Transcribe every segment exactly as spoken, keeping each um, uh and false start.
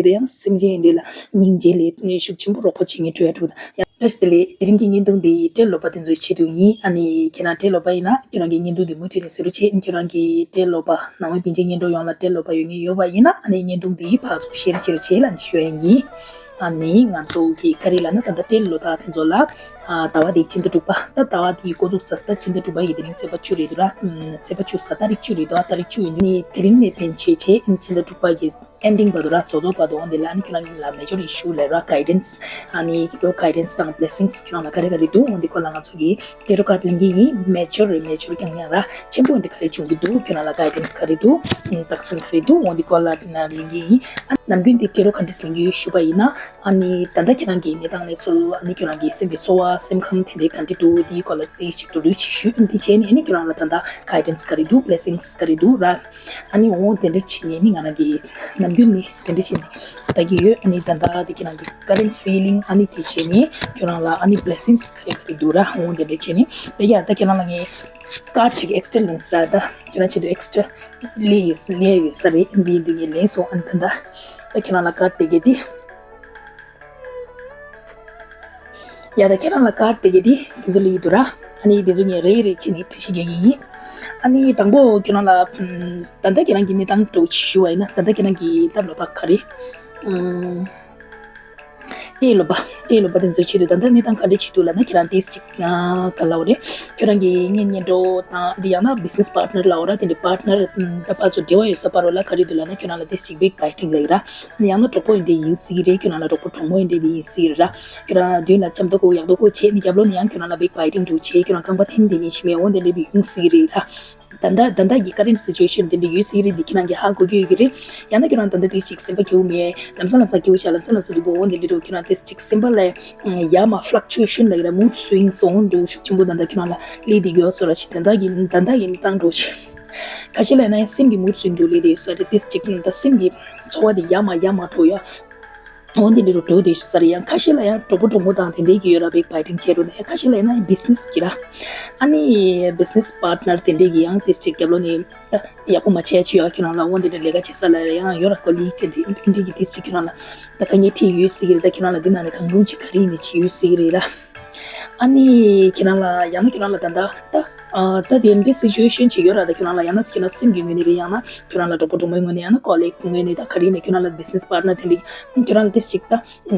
དེ་ཡང་སེམས་ཅན་འདི་ལ་སྙིང་རྗེ་ལས་ཤུགས་ཆེན་པོ་རོགས་པ་བྱེད་མཁན་འགྲོ་ཡ་འགྲོ་དང་། ཡང་བཀྲ་ཤིས་བདེ་ལེགས། དེ་རིང་གི་བརྙན་ཐུང་འདི་སྤྲེལ་ལོ་པ་དེ་ཚོའི་ཆེད་དུ་ཡིན། ཨ་ནི་ཁྱེད་རང་སྤྲེལ་ལོ་པ་ཡིན་ན་ཁྱེད་རང་གི་བརྙན་ཐུང་འདི་མུ་མཐུད་ནས་གཟིགས་རོགས་བྱེད། ཁྱེད་རང་གི་སྤྲེལ་ལོ་པ་ནང་མི་སྤུན་མཆེད་གཉེན་གྲོགས་ཡོངས་ལ་སྤྲེལ་ལོ་པ་ཡོད་མཁན་ཡོད་པ་ཡིན་ན་ཨ་ནི་བརྙན་ཐུང་འདི་ཕར་ཚུར་ཤེར་ཤེར་བྱེད་ལབ་ནས་ཞུ་ཡ་ཡིན། ཨ་ནི་ང་ཚོ་གི་ག་རེ་ལབ་ན་ད་ལྟ་སྤྲེལ་ལོ་དག་དེ་ཚོ་ལ་ཨ་ཟླ་བ་འདི་ཕྱི་ཟླ་དྲུག་པ། ད་ཟླ་བ་འདི་འགོ་འཛུགས་ཚར་ས་ད་ཕྱི་ཟླ་དྲུག་པ་ཡི་དེ་རིང་ཚེས་པ་བཅུ་རེད་འདུག་ར། ཨམ། ཚེས་པ་བཅུ་ཚར་ཏ་རིག་བཅུ་རེད་འདུག་ཨ་ཏ་རིག་བཅུ་ཡིན་དུས་ནི་དེ་རིང་ནས་ཕན་ཆད་བྱས་ཕྱི་ཟླ་དྲུག་པ་གི་ཨེན་ཌིང་བར་དུ་ར། རྫོགས་རྫོགས་བར་དུ་འོང་དེ་ལ་ཨ་ནི་ཁྱོད་རང་གི་ལ་མེ་ཇོར་ཨི་ཤུ་ལབ་ར། གའི་ཌེན་སི། ཨ་ནི་ཡོ་གའི་ཌེན་སི་དང་བྷི་ལེ་སིང་སི་ཁྱོད་རང་ལ་ག་རེ་ག་རེ་འདུག་འོང་དེ་སྐོར་ལ་ང་ཚོ་གི་ཊེ་རོ་ཀར་ཌི་ལེན་གྱི་ཡིན། མེ་ཇོར་རེད། མེ་ཇོར་རྐྱང་ཡང་ར་ཆེན་པོ་འོང་དེ་ག་རེ་བྱུང་གི་འདུག་ཁྱོད་རང་ལ་གའི་ཌེན་སི་ག་རེ་འདུག་རྟགས་མཚན་ག་རེ་འདུག་འོང་དེ་སྐོར་ལ་ལེན་གྱི་ཡིན། ཨ་ནམ་རྒྱུན་དེ་ཊེ་རོ་ཀར་ཌི་ལེན་གྱི་ཡོད་ཞུས་པ་ཡིན་ན། ཨ་ནི་ད་ལྟ་ཁྱེད་རང་གི་གནས་སྟངས་གནས་ཚུལ། ཨ་ནི་ཁྱོད་རང་གི་སེམས་ཀྱི་ཚོར་བ་སེམས་ཁམས་དེ་འདྲའི་ག་འདྲ་འདུག་དེའི་སྐོར་ལ་ཏོག་ཙམ་ཞིབ་ཏུ་ལུས་ཅིག་ཞུས། ཨ་ནི་དེ་བྱས་ནས་ཨ་ནི་ཁྱོད་རང་ལ་ད་ལྟ་གའི་ཌེན་སི་ག་རེ་འདུག་བྷི་ལེ་སིང་སི་ག་རེ་འདུག་ར། ཨ་ནི་འོང་དེ་འདྲ་བྱས་ནས་ཨ་ནི་ང་རང་གི་ནམ་རྒྱུན་ནི་དེ་འདྲ་བྱས་ནས་ལྟ་གི་ཡོད། ཨ་ནི་ད་ལྟ་དེ་ཁྱེད་རང་གི་ཀ་རེན་ཕི་ལིང་ཨ་ནི་དེ་བྱས་ནས་ཁྱོད་རང་ལ་ཨ་ནི་བྷི་ལེ་སིང་སི་ག་རེ་ག་རེ་འདུག་ར། འོང་དེ་འདྲ་བྱས་ནས་དེ་ཡ་ད་ཁྱེད་རང་ལ་ངས་ཀར་ཌི་ཅིག་ཨེག་སི་ཊར་ལེན་སི་ར། ད་ཁྱེད་རང་ཆེད་དུ་ཨེག་སི་ཊར་ལེན་ཡོད་ལེན་ཡོད་ས་རེད། ཨ་ནི་འདི་ངས་ལེན་སོང་། ཨ་ནི་ད་ལྟ་ད་ཁྱེད་རང་ལ་ཀར་ཌི་དེ་གས་དེ། ཡ་ད་ཁྱེད་རང་ལ་ཀར་ཌི་དེ་གས་དེ་དེ་ཚོ་ལ་ཡོད་འདུག་ར། ཨ་ནི་དེ་ཚོ་ངས་རེ་རེ་བྱས་ནས་འགྲེལ་བཤད་རྒྱག་གི་ཡིན། ཨ་ནི་དང་པོ་ཁྱོད་རང་ལ་ཨམ། ད་ལྟ་ཁྱེད་རང་གི་གནས་སྟངས་འདྲ་བོ་ཞུ་བ་ཡིན་ན། ད་ལྟ་ཁྱེད་རང་གི་ད་ལོ་ད་ག་རེ། ཨམ། སྤྲེལ་ལོ་པ། སྤྲེལ་ལོ་པ་དེ་ཚོའི་ཆེད་དུ་ད་ལྟ་གནས་སྟངས་ག་འདྲ་ཞིག་འདུག་ལབ་ན། ཁྱེད་རང་ཏོག་ཙམ་ཅིག་ཨ་ག་ལབ་དགོས་རེད། ཁྱོད་རང་གི་གཉེན་གཉེན་གྲོགས་དང་དེ་ཡང་ན་བྷི་ཛི་ནེ་སི་པཱར་ཊི་ནར་ལབ་དགོས་ར། དེ་འདྲའི་པཱར་ཊི་ནར་ད་ཕར་ཚུར་འབྲེལ་བ་ཡོད་ས་བར་བ་ལ་ག་རེ་འདུག་ལབ་ན། ཁྱོད་རང་ལ་ཏོག་ཙམ་ཅིག་བེག་བྷའི་ཊིང་ལབ་ཀྱི་ར། ཡང་ན་གྲོགས་པོ་ཡིན་དེ་ཡིན་སྲིད་ཀྱི་རེད། ཁྱོད་རང་ལ་གྲོགས་པོ་གྲོགས་མོ་ཡིན་དེ་ཡིན་སྲིད་ཀྱི་རེད་ར། ཁྱོད་རང་མདུན་ལ་འཆམ་ཐོག་གོ་ཡག་ཐོག་གོ་བྱས་ནས་རྒྱབ་ལོགས་ནས་ཡང་ཁྱོད་རང་ལ་བེག་བྷའི་ཊིང་འདྲ་བོ་བྱས། ཁྱོད་རང་རྐང་པ་འཐེན་དེ་ཡིན་ཞིག་མེད་འོང་དེ་འདྲ་བི་ཡོང་སྲིད་ཀྱི་རེད་ར། ད་ལྟ་ད་ལྟ་གི་ཀ་རེན་ཊི་སི་ཅུ་ཨེ་ཤན་དེ་འདྲ་ཡོད་སྲིད་ཀྱི་རེད། འདི་ཁྱེད་རང་གིས་ཧ་གོ་གི་ཡོད་ཀྱི་རེད། ཡང་ན་ཁྱོད་རང་ད་ལྟ་དེ་ཅིག་སེམས་པ་སྐྱོ་མེད། ལམ་སང་ལམ་སང་སྐྱོ་བྱ། ལམ་སང་ལམ་སང་སྡུག་པོ་འོང་དེ་འདྲ་འདྲ་བོ། ཁྱོད་རང་དེ་ཅིག་སེམས་པ་ལ་ཡ་མ་ཕླག་ཅུ་ཨེ་ཤན་ལབ་ཀྱི་ར། མུཌ་སུ་ཝིང་སོང་འགྲོ་ཤུགས་ཆེན་པོ་ད་ལྟ་ཁྱོད་རང་ལ་སླེབས་བསྡད་ཀྱི་ཡོད་ས་རེད། ད་ལྟ་གི་ད་ལྟ་གི་གནས་སྟངས་འདྲ་བོ་ཅིག་ཁ་ཤས་ལ་ཡིན་ན་ཡང་སེམས་ཀྱི་མུཌ་སུ་ཝིང་འགྲོ་སླེབས་བསྡད་ཡོད་ས་རེད། དེ་ཅིག་ད་སེམས་ཀྱི་ཚོར་བ་དེ་ཡར་མར་ཡར་མར་འགྲོ་ཡ། འོ་འདི་འདྲ་རུ་འགྲོ་བསྡད་ས་རེད། ཡང་ཁ་ཤས་ལ་ཡང་གྲོགས་པོ་གྲོགས་མོ་དང་དེ་འདྲའི་གི་ཡོད་ར། བེག་བྷའི་ཊིང་བྱས་འགྲོ་ནས། ཁ་ཤས་ལ་ཡང་ན་བྷི་ཛི་ནེ་སི་གི་ར། ཨ་ནི་བྷི་ཛི་ནེ་སི་པཱར་ཊི་ནར་དེ་འདྲའི་གི་ཡང་དེ་ཅིག་རྒྱབ་ལོགས་ནས་ད་ཡག་པོ་མ་བྱས་ཅི་ཡོད་ཁྱོད་རང་ལ། འོ་འདི་འདྲ་ལས་ཀ་བྱེད་ས་ལ་ཡང་ཡོད་ར། ཀོ་ལིག་དེ་འདྲའི་དེ་འདྲའི་གི་དེ་ཅིག་ཁྱོད་རང་ལ་ད་དཀའ་ངལ་འཕྲད་ཡོད་སྲིད་ཀྱི་རེད། ད་ཁྱོད་རང་ལ་འདི་ནང་ནས་གང་རུང་ཅིག་ག་རེ་ཡིན་ནའི་བྱེད་ཡོད་སྲིད་ཀྱི་རེད་ར། ཨ་ནི་ཁྱེད་རང་ལ་ཡང་ན་ཁྱེད་རང་ལ་ད་ལྟ་ད་ཨ་ད་དེ་འདྲའི་སི་ཅུ་ཨེ་ཤན་ཅིག་ཡོད་ར། ད་ཁྱོད་རང་ལ་ཡང་ན་ཁྱེད་རང་སེམས་ཀྱི་ངོས་ནས་རེད། ཡང་ན་ཁྱོད་རང་ལ་གྲོགས་པོ་གྲོགས་མོའི་ངོས་ནས། ཡང་ན་ཀོ་ལིག་ངོས་ནས། ད་ག་རེ་ནས་ཁྱོད་རང་ལ་བྷི་ཛི་ནེ་སི་པཱར་ཊི་ནར་དེ་འདྲ་ཁྱོད་རང་ལ་དེ་ཅིག་ད་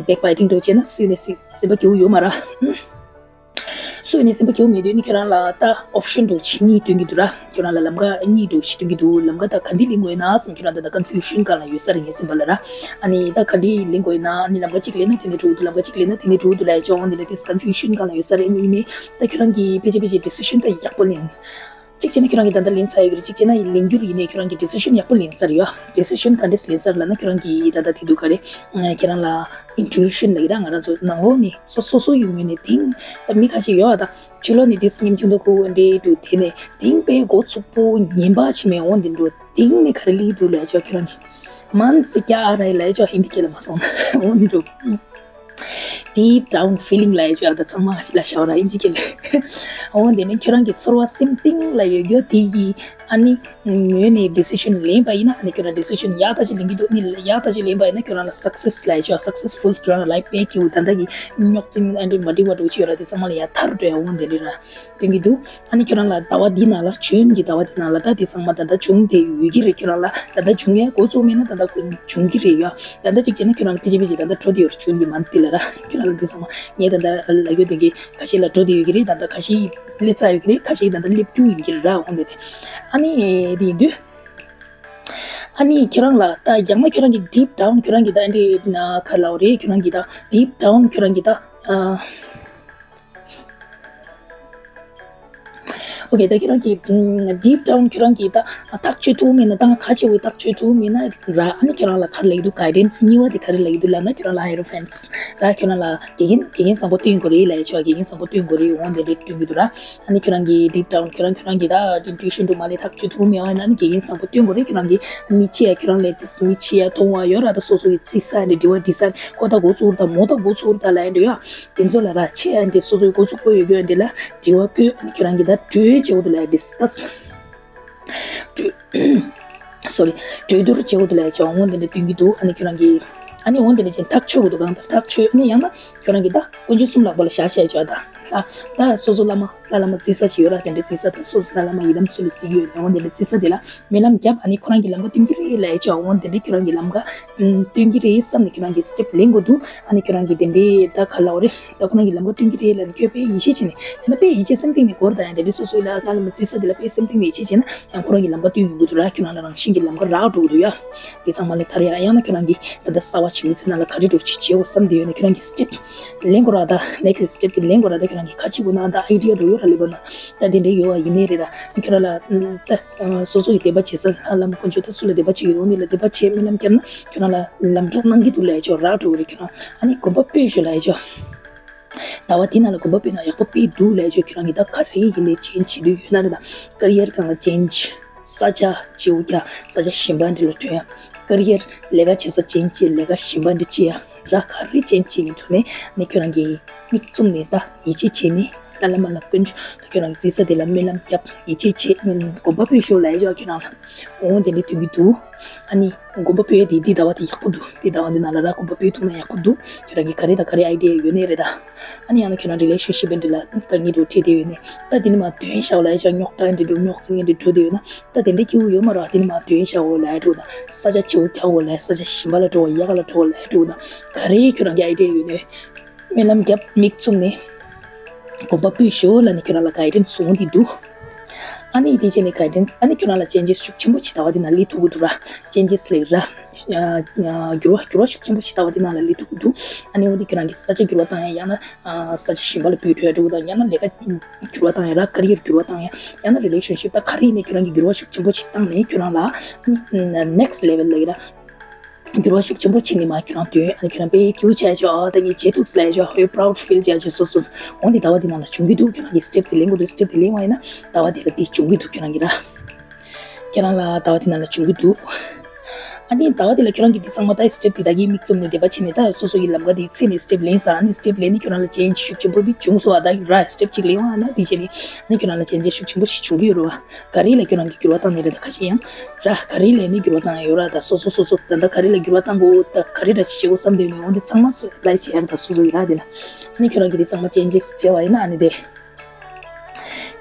བེག་བྷའི་ཊིང་འགྲོ་བྱས་ན་སུས་ནས་སེམས་པ་སྐྱོ་ཡོད་མ་ར། སུས་ནས་སེམས་པ་སྐྱོ་མེད་དུས་ནི་ཁྱོད་རང་ལ་ད་ཨོབ་ཤན་འགྲོ་ཅིག་གཉིས་སྟོན་གྱི་འདུག་ར། ཁྱོད་རང་ལ་ལམ་ཁ་གཉིས་འགྲོ་ཅིག་སྟོན་གྱི་འདུག་ལམ་ཁ་ད་ག་འདི་ལེན་དགོས་ན་བསམ། ཁྱོད་རང་ད་ད་ཀོན་ཕིའུ་ཤན་སྒང་ལ་ཡོད་ས་རེད་ངའི་སེམས་པ་ལ་ར། ཨ་ནི་ད་ག་འདི་ལེན་དགོས་ན་ཨ་ནི་ལམ་ཁ་གཅིག་ལེན་ན་དེ་ནས་འགྲོ་གི་འདུག་ལམ་ཁ་གཅིག་ལེན་ན་དེ་ནས་འགྲོ་གི་འདུག་ལབ་ཡ་ཅིག་འོང་དེ་ལ་དེ་ཀོན་ཕིའུ་ཤན་སྒང་ལ་ཡོད་ས་རེད། ཨ་ནི་ཡིན་ནའི་ད་ཁྱོད་རང་གིས་ཕལ་ཆེར་ཕལ་ཆེར་ཌི་སི་ཤན་ད་ཡག་པོ་ལེན། གཅིག་བྱས་ན་ཁྱོད་རང་གིས་ད་ལྟ་ལེན་ཚར་ཡོད་ཀྱི་རེད། གཅིག་བྱས་ན་ལེན་རྒྱུར་ཡིན་ནའི་ཁྱོད་རང་གིས་ཌི་སི་ཤན་ཡག་པོ་ལེན་ཚར་ཡོད། ཌི་སི་ཤན་ག་འདྲས་ལེན་ཚར་ལབ་ན་ཁྱོད་རང་གིས་ད་ལྟ་དེ་འདུག་ག་རེད། ཁྱེད་རང་ལ་ཨིན་ཊུ་ཨི་ཤན་ལབ་ཀྱི་ར། ང་རང་ཚོ་ནང་ལོགས་ནས་སོ་སོ་སོ་ཡོད་ངོས་ནས་དེང་ད་མི་ཁ་ཤས་ཡོད་ཨ། ད་ཕྱི་ལོགས་ནས་དེ་སྙེམས་ཆུང་དུ་ཁུ་འདྲེ་འདུག་དེ་ནས་དེང་པའི་འགོ་ཚུགས་པོ་ངན་པ་ཆེ་མེད་འོང་དེ་འགྲོ་དེང་ནས་ག་རེ་ལི་འདུག་ལབ་ཆོག་ཁྱོད་རང་གིས་མན་སི་ཀྱ་ཨ་ར་ལབ་ཆོག་ཧིན་དི་སྐད་ལ་མ་སོང་འོང་དེ་འགྲོ། Deep down feeling ལབ་ཡ་ཅིག་ཨ། ད་ཚང་མ་ཞིག་ལ་ཤར་བ་ར་ཨིན་ཇི་སྐད་ལ། འོ་དེ་ནི་ཁྱོད་རང་གི་ཚོར་བ་སེམས་གཏིང་ལ་ཡོད་རྒྱུ་དེ་གི་ཨ་ནི་ངོས་ནས་ཌི་སི་ཤན་ལེན་པ་ཡིན་ན། ཨ་ནི་ཁྱོད་རང་ཌི་སི་ཤན་ཡག་ཐག་ཆོད་ལེན་གྱི་འདུག་ནི་ཡག་ཐག་ཆོད་ལེན་པ་ཡིན་ན་ཁྱོད་རང་ལ་སག་སེ་སི་ལབ་ཡ་ཅིག་ཨ། སག་སེ་སི་ཕུལ། ཁྱོད་རང་ལ་ལའིཕ་བེག་གི་འོ་ད་ལྟ་གི་རྙོག་འཛིང་ཨ་འདྲི་མ་འགྲིག་པ་འགྲོ་ཅིག་ཡོད་ར། དེ་ཚང་མ་ལ་ཡ་ཐར་འགྲོ་ཡ་འོང་དེ་རེད་ར་སྟོན་གྱི་འདུག་ཨ་ནི་ཁྱོད་རང་ལ་ཟླ་བ་འདི་ནང་ལ་ཇུན་གྱི་ཟླ་བ་འདི་ནང་ལ་ད་དེ་ཚང་མ་ད་ལྟ་བྱུང་དེ་ཡོད་ཀྱི་རེད། ཁྱོད་རང་ལ་ད་ལྟ་བྱུང་ཡ་འགོ་བཙུགས་མེད་ན་ད་ལྟ་བྱུང་གི་རེད་ཡ། ད་ལྟ་གཅིག་བྱས་ན་ཁྱོད་རང་ལ་ཕལ་ཆེར་ཕལ་ཆེར་ད་ལྟ་འགྲོ་དེ་ཡོད་རེད། ཇུན་གྱི་མན་ཐི་ལ་ར། ཁྱོད་རང་ལ་དེ་ཚང་མ་ངས་ད་ལྟ་ལ་ཡོད་དེ་གི་ཁ་ཤས་ལ་འགྲོ་དེ་ཡོད་ཀྱི་རེད། ད་ལྟ་ཁ་ཤས་སླེབས་ཚར་ཡོད་ཀྱི་རེད། ཁ་ཤས་ད་ལྟ་སླེབས་རྒྱུ་ཡིན་གྱི་རེད་ར། འོང་དེ་རེད། ཨ་ནི་དེ་ཡིན་དུས་ཨ་ནི་ཁྱོད་རང་ལ་ད་ཡང་ན་ཁྱོད་རང་གི་ཌིབ་ཌའུན་ཁྱོད་རང་གི་ད་ཨ་འདྲི་ན་ག་ལབ་རེད། ཁྱོད་རང་གི་ད་ཌིབ་ཌའུན་ཁྱོད་རང་གི་ད་ཨ། ཨོ་ཁེ། ད་ཁྱོད་རང་གིས་ཨམ་ཌིབ་ཌའུན་ཁྱོད་རང་གིས་ད་ཐག་གཅོད་ཐུབ་མེད་ན། ད་ང་ག་བྱེད་དགོས་ཐག་གཅོད་ཐུབ་མེད་ན་ར། ཨ་ནི་ཁྱོད་རང་ལ་ག་རེ་ལབ་ཀྱི་འདུག་གའི་ཌེན་སི་གཉིས་པ་དེ་ག་རེ་ལབ་ཀྱི་འདུག་ལབ་ན། ཁྱོད་རང་ལ་ཧེ་རོ་ཕན་སི་ར། ཁྱོད་རང་ལ་དགེ་རྒན་དགེ་རྒན་བཟང་པོ་སྟོན་དགོས་རེད་ལབ་ཡ་ཆོག་དགེ་རྒན་བཟང་པོ་སྟོན་དགོས་རེད། འོང་དེ་འདྲས་སྟོན་གྱི་འདུག་ར། ཨ་ནི་ཁྱོད་རང་གིས་ཌིབ་ཌའུན་ཁྱོད་རང་ཁྱོད་རང་གིས་ད་ཨིན་ཊུ་ཨི་ཤན་འདྲ་མ་ལས་ཐག་གཅོད་ཐུབ་མེད་པ་ཡིན་ན། ཨ་ནི་དགེ་རྒན་བཟང་པོ་སྟོན་དགོས་རེད། ཁྱོད་རང་གིས་མི་ཕྱེ་ཡ་ཁྱོད་རང་ལས་མི་ཕྱེ་ཡ་མཐོང་བ་ཡོད་ར། ད་སོ་སོ་གི་རྩིས་ས་འདྲ་འདྲི་བ་འདྲི་ས་ཁོ་ད་འགོ་ཚུགས་ད་མོ་ད་འགོ་ཚུགས་ད་ལབ་ཡ་འདྲ་ཡོད། དེ་ཚོ་ལ་ར་ཆེ་ཨ་འདི་སོ་སོའི་འགོ་ཚུགས་པོ་ཡོད་རྒྱུ་འདི་ལ་དྲི་བ་བཀོད། ཨ་ནི་ཁྱོད་རང་གིས་ད་གྲོས་བྱེད་དགོས་འདུག་ལ་ཌི་སི་ཀ་སི། གྲོས། སོ་རི། གྲོས་བསྡུར་བྱེད་དགོས་འདུག་ལ་བྱ་བ་འོང་དེ་འདྲ་སྟོན་གྱི་འདུག་ཨ་ནི་ཁྱོད་རང་གིས་ ཨ་ནི་འོ་དེ་ནས་ཅིག་ཐག་ཆོད་དགོས་འདུག་གང་ལྟར་ཐག་ཆོད། ཨ་ནི་ཡང་ན་ཁྱོད་རང་གིས་ད་དཀོན་མཆོག་གསུམ་ལ་སྒོ་ལ་ཞག་བཤད་ཆོག་ད་ལྷ་ད་སོ་སོ་བླ་མ་ལྷ་བླ་མ་བརྩི་ས་ཅིག་ཡོད་ར། དེ་འདྲ་བརྩི་ས་ད་སོ་སོ་ལྷ་བླ་མ་ཡི་དམ་ཚུལ་ལ་བརྩི་གི་ཡོད་ནས་འོ་དེ་འདྲ་བརྩི་ས་དེ་ལ་སྨོན་ལམ་རྒྱབ། ཨ་ནི་ཁོ་རང་གི་ལམ་ཁ་སྟོན་གྱི་རེད་ལབ་ཡ་ཅིག་འོ་དེ་འདྲ་ཁྱོད་རང་གི་ལམ་ཁ་སྟོན་གྱི་རེད་བསམ་ནས་ཁྱོད་རང་གི་སི་ཊེབ་ལེན་དགོས་འདུག་ཨ་ནི་ཁྱོད་རང་གི་དེ་འདྲའི་ད་ག་ལབ་དགོས་རེད། ད་ཁོ་རང་གི་ལམ་ཁ་སྟོན་གྱི་རེད་ལབ་ནས་ཁྱོད་དཔེ་ཡིད་ཆེས་བྱས་ནས་ཡང་ན་དཔེ་ཡིད་ཆེས་སེམས་གཏིང་ནས་སྒོར་དང་ཡང་དེ་འདྲའི་སོ་སོའི་ལ་ལ་ལ་མ་བརྩི་ས་དེ་ལ་དཔེ་སེམས་གཏིང་ནས་ཡིད་ཆེས་བྱས་ན་ཡང་ཁོ་རང་གི་ལམ་ཁ་སྟོན་ཡོང་གི་འདུག་ར། ཁྱོད་རང་ལ་རང་བཞིན་གྱི་ལམ་ཁ་རག་འགྲོ་གི་འདུག་ཡ། དེ་ཚང་མ་ལས་ཐར་ཡ་ཡང་ན་ཁྱོད་རང་གི་ད་ལྟ་གསར་བ་བྱེད་ཡུལ་ཚེ་ན་ལ་ག་རེ་འགྲོ་ཅི་བྱེད་འོ་བསམ་དེ་ཡོད་ན་ཁྱོད་རང་གི་སི་ཊེབ་ལེན་དགོས་ར། ད་ནེག་སི་ཊེབ་དེ་ལེན་དགོས་ར། ད་ཁྱོད་རང་གི་ཁ་ཅིག་གོ་ན་ད་ཨའི་ཌི་ཡ་འགྲོ་ཡོད་ར་ལེ་བ་ན་ད་དེ་འདྲའི་ཡོད་བ་ཡིན་ནའི་རེད། ད་ཁྱོད་རང་ལ་ད་སོ་སོ་ཡི་དད་པ་བྱེད་ས་ལྷ་ལམ་དཀོན་མཆོག་ད་སུ་ལ་དད་པ་བྱེད་ཡོད་འོ་ནི་ལ་དད་པ་བྱེད་སྨོན་ལམ་བརྒྱབ་ན་ཁྱོད་རང་ལ་ལམ་འགྲོ་གནང་གི་འདུག་ལ་ཡ་ཅོ་རག་འགྲོ་གི་རེད། ཁྱོད་རང་ཨ་ནི་དགོན་པ་སྤོས་ཤོག་ལ་ཡ་ཅོ། ཟླ་བ་འདི་ནང་ལ་དགོན་པ་སྤོས་ན་ཡག་པོ་སྤོས་འདུག་ལས་ཆོས་ཁྱོད་རང་གིས་ད་ག་རེ་ཡིན་ནའི་ཅེན་ཇི་བྱེད་འདོད་ཡོད་ན་རེད། ད་ཀེ་རི་ཡར་སྒང་ལ་ཅེན་ཇི། ས་ཆ་བརྗེ་པོ་རྒྱག་ས་ཆ་གཞན་པ་འདྲ་ལ་འགྲོ་ཡ། ཀེ་རི་ཡར་ལས་ཀ་བྱེད་ས་ཅེན་ཇི་ལས་ཀ་གཞན་པ་འདྲ་བྱེད་ཡ། ར་ག་རེ་ཅེན་ཇི་ཡིན་འགྲོ་ནས་ནི་ཁྱོད་རང་གིས་མིག་བཙུམ་ནས་ད་ཡིད་ཆེས་བྱས་ནས་ལ་ལ་མ་ལ་ཀུན་ད་ཁྱོད་རང་གིས་བརྩི་ས་དེ་ལ་སྨོན་ལམ་བརྒྱབ་ཡིད་ཆེས་བྱས་དགོན་པ་སྤོས་ཤོག་ལ་ཡ་ཅོ་ཁྱོད་རང་ལ། འོང་དེ་འདྲའི་དོན་གྱི་འདུག་ཨ་ནི་དགོན་པ་སྤོས་དེ་འདི་ཟླ་བ་དེ་ཡག་པོ་འདུག་འདི་ཟླ་བ་འདི་ནང་ལ་ར་དགོན་པ་སྤོས་ཐུབ་ན་ཡག་པོ་འདུག་ཁྱོད་རང་གི་ག་རེ་དང་ག་རེ་ཨའི་ཌི་ཡ་ཡོད་ནའི་རེད་ད། ཨ་ནི་ཡང་ན་ཁྱོད་རང་རི་ལེ་ཤན་ཤིབ་འདི་ལ་དཀའ་ངལ་འགྲོ་འཕྲད་དེ་ཡོད་ནའི་ད་འདི་ནི་མ་དོན་ཤག་ལ་ཡ་ཤག་རྙོག་དྲ་འདི་འགྲོ་རྙོག་འཛིང་འདི་འགྲོ་དེ་ཡོད་ན་ད་དེ་འདྲའི་སྐྱིད་པོ་ཡོད་མ་རེད། འདི་ནི་མ་དོན་ཤག་འོ་ལ་ཡ་འགྲོ་ད་ས་ཆ་ཆེ་བོ་རྒྱག་འོ་ལ་ཡ་ས་ཆ་གཞན་པ་ལ་འགྲོ་བ་ཡ་ག་ལ་འགྲོ་བ་ལ་ཡ་འགྲོ་ད་ག་རེ་ཁྱོད་རང་གི་ཨའི་ཌི་ཡ་ཡོད་ནའི། སྨོན་ལམ་རྒྱབ་མིག་བཙུམ་ནས་དགོན་པ་སྤོས་ཤོག་ལ་ནི་ཁྱོད་རང་ལ་གའི་ཌན་སི་འོང་དེ་འདུག་ཨ་ནི་དེ་བྱས་ནས་གའི་ཌན་སི་ཨ་ནི་ཁྱོད་རང་ལ་ཅེན་ཇེ་སི་ཤུགས་ཆེན་པོ་ཞིག་ཟླ་བ་འདི་ནང་སླེབས་ཐུབ་ཀྱི་འདུག་ར། ཅེན་ཇེ་སི་ལེགས་ར། འགྱུར་བ་འགྱུར་བ་ཤུགས་ཆེན་པོ་ཞིག་ཟླ་བ་འདི་ནང་ལ་སླེབས་ཐུབ་ཀྱི་འདུག་ཨ་ནི་འོ་དེ་ཁྱོད་རང་གི་ས་ཆ་འགྱུར་བ་བཏང་ཡ་ཡང་ན་ས་ཆ་གཞན་པ་ལ་སྤོས་འགྲོ་ཡ་འགྲོ་དང་ཡང་ན་ལས་ཀ་འགྱུར་བ་བཏང་ཡ་ར་ཀེ་རི་ཡར་འགྱུར་བ་བཏང་ཡ་ཡང་ན་རི་ལེ་ཤན་ཤིབ་ད་ག་རེ་ཡིན་ནའི་ཁྱོད་རང་གི་འགྱུར་བ་ཤུགས་ཆེན་པོ་ཞིག་བཏང་ནས་ཁྱོད་རང་ལ་ཨ་ནི་ནེག་སི་ཊི་ལེ་ཝལ་ལ་ཡི་ར། འགྱུར་བ་ཤུགས་ཆེན་པོ་ཕྱིན་ནས་མ་ཁྱོད་རང་དོན་ཨ་ནི་ཁྱོད་རང་དཔེ་སྐྱིད་པོ་བྱས་ཆོག་ཨ་ད་ངས་བྱེད་ཐུབ་ལས་ཆོག་ཧོའི་པ་རའུ་ཌི་ཕིལ་བྱས་ཆོག་སོ་སོ། འོན་ཏེ་ཟླ་བ་འདི་ནང་ལ་བྱུང་གི་འདུག་ཁྱོད་རང་གིས་སི་ཊེབ་དེ་ལེན་དགོས་འདུག་སི་ཊེབ་དེ་ལེན་པ་ཡིན་ན་ཟླ་བ་འདི་ལ་འདི་བྱུང་གི་འདུག་ཁྱོད་རང་གིས་ར། ཁྱེད་རང་ལ་ཟླ་བ་འདི་ནང་ལ་བྱུང་གི་འདུག་ཨ་ནི་ཟླ་བ་འདི་ལ་ཁྱོད་རང་གིས་འདི་ཚང་མ་ད་སི་ཊེབ་དེ་ད་གིན་མིག་བཙུམ་ནས་བསྡད་པ་བྱས་ནས་ད་སོ་སོ་ཡི་ལམ་ཁ་དེ་འཚོལ་ནས་སི་ཊེབ་ལེན་ས་ཨ་ནི་སི་ཊེབ་ལེན་ནས་ཁྱོད་རང་ལ་ཅེན་ཇི་ཤུགས་ཆེན་པོ་བྱུང་སོང་ཨ་ད་ར་སི་ཊེབ་གཅིག་ལེན་པ་ཡིན་ན་འདི་བྱས་ནས་ཨ་ནི་ཁྱོད་རང་ལ་ཅེན་ཇི་ཤུགས་ཆེན་པོ་ཞིག་བྱུང་གི་ཡོད་རེད་བ། ག་རེ་ལ་ཁྱོད་རང་གིས་འགྱུར་བ་བཏང་ནས་རེད་ད་ཁ་ཤས་ཡང་། ར་ག་རེ་ལས་ནི་འགྱུར་བ་བཏང་ཡོད་ར་ད་སོ་སོ་སོ་སོ་ད་ད་ག་རེ་ལ་འགྱུར་བ་བཏང་དགོས་ད་ག་རེ་ལ་བྱེད་དགོས་བསམ་དོན་མེད་འོན་ཏེ་ཚང་མ་སུ་ཨེ་པ་ལའི་བྱེད་ཡ་ར་ད་སོ་སོ་ཡི་ར་དེ་ལ། ཨ་ནི་ཁྱོད་རང་གིས་དེ་ཚང་མ་ཅེན་ཇེ་སི་བྱས་པ་ཡིན་ན་ཨ་ནི་དེ།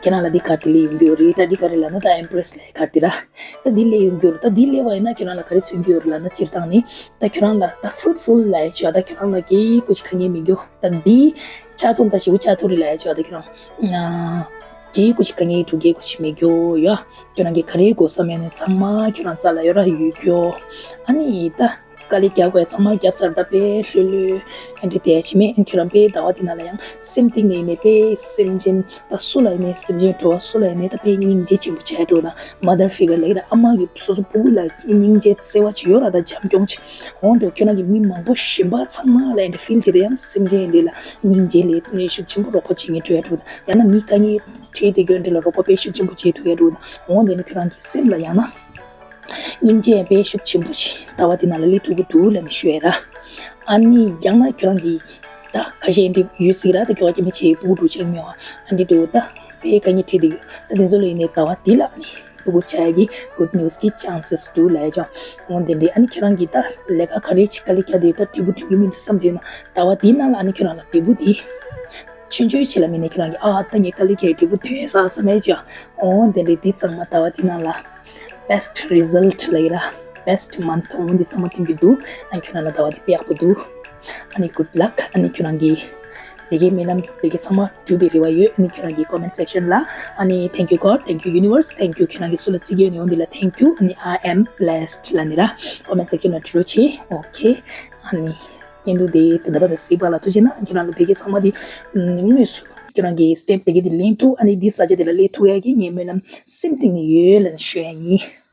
ཁྱེད་རང་ལ་འདི་ག་དེ་ལས་ཡོང་གི་ཡོད་རེད་ད་འདི་ག་རེ་ལ་ན་ད་ཨེམ་པི་རེ་སི་ལ་ག་དེ་ར། ད་འདི་ལས་ཡོང་གི་ཡོད་རེད་ད་འདི་ལས་པ་ཡིན་ན་ཁྱོད་རང་ལ་ག་རེ་མཚོན་གྱི་ཡོད་རེད་ལ་ན་སྤྱིར་བཏང་ནི། ད་ཁྱོད་རང་ལ་ད་ཕུ་རུ་ཊི་ཕུལ་ལ་ཡ་ཆོག་ད་ཁྱོད་རང་ལ་གི་ཀུ་ཅི་དཀའ་ངལ་མི་འགྱོ་ད་འདི། ཆགས་ཐུབ་ད་ཞེ་པོ་ཆགས་ཐུབ་རེད་ལ་ཡ་ཆོག་ད་ཁྱོད་རང་། གི་ཀུ་ཅི་དཀའ་ངལ་འགྲོ་གི་ཀུ་ཅི་མི་འགྱོ་ཡ། ཁྱོད་རང་གི་ག་རེ་དགོས་བསམ་ཡ་ནི་ཚང་མ་ཁྱོད་རང་རྩ་ལ་ཡོད་ར་ཡོད་གྱོ། ཨ་ནི་ད་དཀའ་ལས་རྒྱག་དགོས་ཚང་མ་རྒྱབ་ཚར་ད་དཔེ་ལྷོད་ལྷོད་ཨ་འདྲི་དེ་ཅི་མེད་ཨ་ཁྱོད་རང་དཔེ་ཟླ་བ་འདི་ནང་ལ་ཡང་སེམས་གཏིང་ནས་ནས་དཔེ་སེམས་ཅན་ད་སུ་ལ་ཡིན་ནས་སེམས་ཅན་འགྲོ་བ་སུ་ལ་ཡིན་ནས་ད་དཔེ་སྙིང་རྗེ་ཆེན་པོ་བྱས་འགྲོ་ན་མ་དར་ཕི་གར་ལ་ཡིན་ན་ཨ་མ་གི་སོ་སོ་སྤུ་གུ་ལ་སྙིང་རྗེ་བརྩེ་བ་ཅིག་ཡོད་ར་ད་བྱམས་སྐྱོང་ཅིག་འོང་འགྲོ་ཁྱོད་རང་གི་མི་མང་པོ་གཞན་པ་ཚང་མ་ལ་ཡིན་ནས་ཕིལ་བྱེད་དེ་ཡང་སེམས་ཅན་ཡིན་འདྲ་ལ་སྙིང་རྗེ་ལས་ཤུགས་ཆེན་པོ་རོགས་པ་བྱེད་མཁན་འགྲོ་ཡ་འགྲོ་ད་ཡང་ན་མི་དཀའ་ངལ། ཁྲིད་དེ་སྐྱོན་འདྲི་ལ་རོགས་པ་དཔེ་ཤུགས་ཆེན་པོ་བྱེད་ཐུབ་ཡ་འདུག་ན་འོང་དེ་ནི་ཁྱོད་རང་གི་སེམས་ལ་ཡང་ན། སྙིང་རྗེ་དཔེ་ཤུགས་ཆེན་པོ་ཞིག་ཟླ་བ་འདི་ནང་ལ་སླེབས་ཐུབ་ཀྱི་འདུག་ལབ་ནས་ཤོད་ཡ་ར། ཨ་ནི་ཡང་ན་ཁྱོད་རང་གི་ད་ཁ་ཤས་འདི་ཡོད་སྲིད་ར་ད་ཁྱོད་ཀྱི་མི་ཆེ་བུ་འགྲོ་ཆེན་མི་བ་ཨ་འདི་འདུག་ད་དཔེ་དཀའ་ངལ་འཕྲད་དེ་ཡོད་ད་དེ་ཚོ་ལ་ཡིན་ནའི་ཟླ་བ་འདི་ལ་ཨ་ནི་སྤུ་གུ་ཆགས་ཡ་གི་good news་གི་chances་འདུག་ལབ་ཡ་ཅང་འོང་དེ་འདྲའི་ཨ་ནི་ཁྱོད་རང་གི་ད་ལས་ཀ་ག་རེ་ཅིག་དཀའ་ལས་རྒྱག་དེ་ཡོད་ད་འབྲས་བུ་ཐོན་གྱི་མི་འདུག་བསམ་དེ་ཡོད་ན་ཟླ་བ་འདི་ནང་ལ་ཨ་ནི་ཁྱོད་རང་ལ་འབྲས་བུ་འདི། ཆུང་ཆུང་ཆེ་ལ་མིན་ནས་ཁྱོད་རང་གིས་ཨ་ད་ངས་དཀའ་ལས་ཁྱེད་འབྲས་བུ་ཐོན་ས་བསམ་མེད་ཅི། འོ་དེ་འདྲའི་འདི་ཚང་མ་ཟླ་བ་འདི་ནང་ལ་best result་ལ་ཡི་ར་best month་འོ་འདི་ཚང་མ་ཐོན་གྱི་འདུག་ཨ་ཁྱོད་རང་ལ་ཟླ་བ་འདི་དཔེ་ཡག་པོ་འདུག་ཨ་ནི་good luck ཨ་ནི་ཁྱོད་རང་གིས་དེ་གའི་སྨོན་ལམ་དེ་གའི་ཚང་མ་འགྲུབ་པའི་རེ་བ་ཡོད། ཨ་ནི་ཁྱོད་རང་གིས་comment section་ལ་ཨ་ནི thank you God thank you universe thank you ཁྱོད་རང་གིས་སུ་ལ་བརྩི་གི་ཡོད་ནི་འོ་འདི་ལ་thank you ཨ་ནི་I am blessed་ལ་ནི་ར་comment section་ལ་བྲིས་རོགས་བྱེད། Okay ཨ་ནི། སྐྱེ་འདུག་དེ་དེ་འདྲ་པ་དང་གཟིགས་པ་ལ་ཐུགས་རྗེ་གནང་། ཁྱེད་རང་ལ་བོད་སྐད་ཚང་མ་དེ་དངོས་སུ་ཁྱེད་རང་གི་སི་ཊེབ་དེ་གའི་དེ་ལེན་ཐུབ། ཨ་ནི་འདི་ས་ཆ་དེ་ལ་སླེབས་ཐུབ་ཡ་གི་ངའི་སྨོན་ལམ་སེམས་གཏིང་ནས་ཡོད་ལབ་ནས་ཞུ་ཡ་ཡིན།